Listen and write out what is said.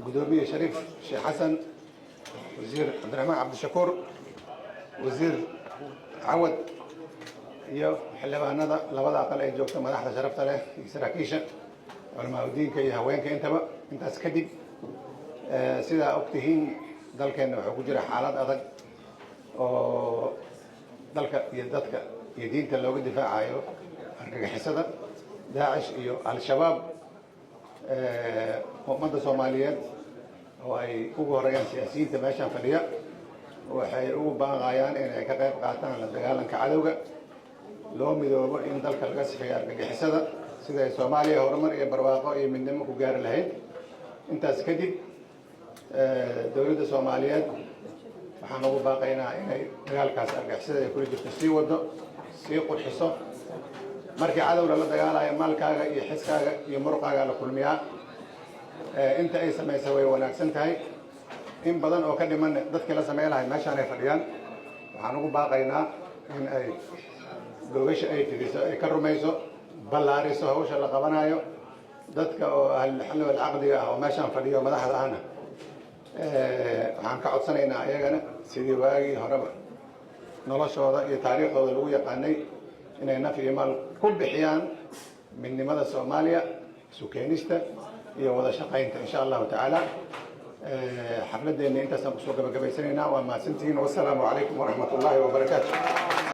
Gudoomiye Shariif Sheekh Xasan, Wasiir Cabdiraxmaan Cabdishakuur, Wasiir Cawad iyo xildhibaanada labada aqal ee joogta, madaxda sharafta leh iyo saraakiisha, culamaauddiinka iyo haweenka intaba. Intaas kadib, sidaa og tihiin, dalkeenna wuxuu ku jira xaalad adag oo dalka iyo dadka iyo diinta looga difaacayo argagixisada Daacish iyo Al-Shabaab. Ummadda Soomaaliyeed oo ay ugu horeeyaan siyaasiyiinta meeshaan fadhiya waxay ugu baaqayaan inay ka qayb qaataan la dagaalanka cadowga, loo midoobo in dalka laga sifeeyo argagixisada, sida ay Soomaaliya horumar iyo barwaaqo iyo midnimo ku gaari lahayd. Intaas kadib, dowladda Soomaaliyeed waxaan ugu baaqaynaa inay dagaalkaas argagixisada ay kula jirto sii wado, sii qurxiso. Markii cadowga la dagaalayo, maalkaaga iyo xiskaaga iyo muruqaaga la kulmiyaa. Inta ay samaysa way wanaagsan tahay. In badan oo ka dhiman dadkii la sameyn lahay meeshaan ay fadhiyaan. Waxaan ugu baaqaynaa in ay gogasha ay fidiso, ay ka rumayso, ballaariso hawsha la qabanayo. Dadka oo ahlulxalli walcaqdiga ah oo meeshaan fadhiyo, madaxda ahna, waxaan ka codsanaynaa iyagana, sidii waagii horeba noloshooda iyo taariikhdooda lagu yaqaanay, inay naf iyo maal ku bixiyaan midnimada Soomaaliya, isu keenista iyo wada shaqaynta, insha Allahu tacaala. Xafladeenna intaasaan kusoo gabagabaysanaynaa. Waa mahadsantihiin. Wasalaamu calaykum waraxmat ullaahi wabarakaatu.